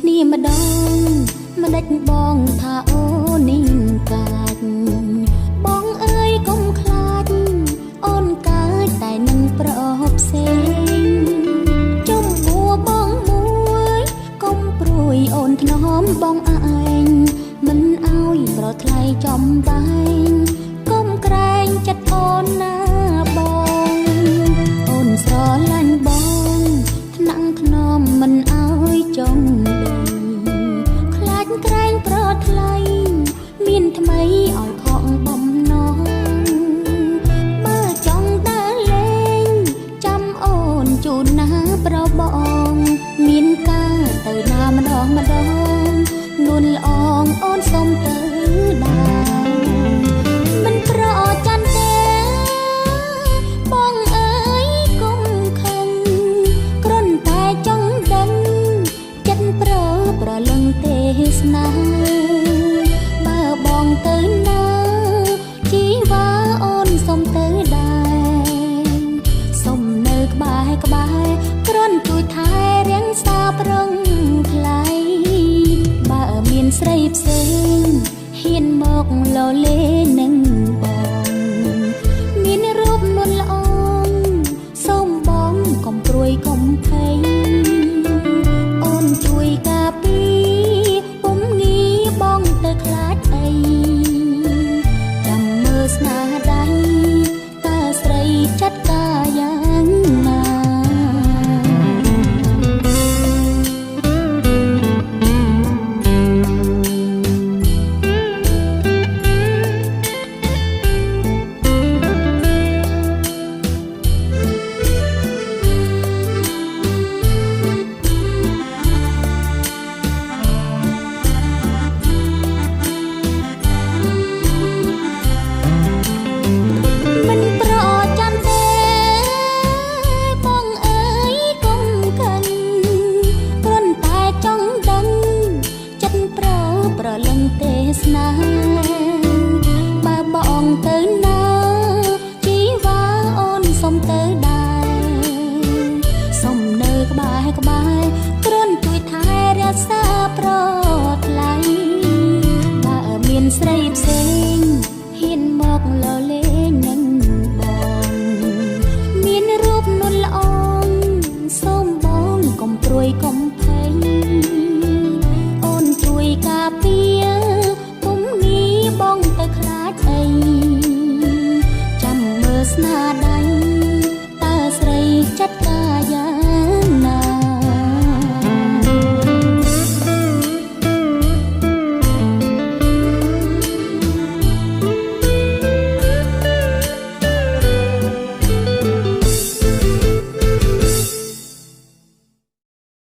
គ្នាម្ដងមិនដេចបងថាអូននេះកាចបងអើយកុំខ្លាចអូនកាចតែនឹងប្រអប់ផ្សេងចំពោះបងមួយកុំព្រួយអូនធ្នមបងឯងមិនអោយប្រថ្លៃចំបែងកុំក្រែងចិត្តអូនណាបងអូនស្រឡាញ់បងថ្នាក់ថ្នមមិនអោយចង់ដេញខ្លាចក្រែងប្រថ្លៃមានថ្មីឲ្យខកបំណងបើចង់ដើរលេងចាំអូនជូនណាប្របងមានការទៅណាម្ដងម្ដងនួនល្អងអូនសុំទៅដែរមិនប្រច័នទេបងអើយកុំខឹងគ្រាន់តែចង់ដឹងចិត្តប្រប្រលឹងទេសនាបើបងទៅណាជីវ៉ាអូនសុំទៅដែរសុំនៅក្បែរក្បែរគ្រាន់ជួយថែរាំងសាប្រងថ្លៃបើមានស្រីផ្សេងហ៊ានមកលលេនឹងបងមានរូបនួនល្អងសូមបងកុំព្រួយកុំភ័យអូនជួយការពីពុំងាបងទៅខ្លាចអីចាំមើលស្នាដៃតើស្រីចាត់ការយ៉ាងណា មិនប្រចាំទេបងអើយកុំខឹងគ្រាន់តែចង់ដឹងចិត្តប្រប្រលឹងទេសនាបើបងទៅណាជីវ៉ាអូនសុំទៅដែរសុំនៅក្បែរក្បែរគ្រាន់ជួយថែរក្សាប្រថ្លៃបើមានស្រីផ្សេងហ៊ានមកលលេងនឹងបងមានរូបនួនល្អងសូមបងកុំព្រួយកុំភ័យ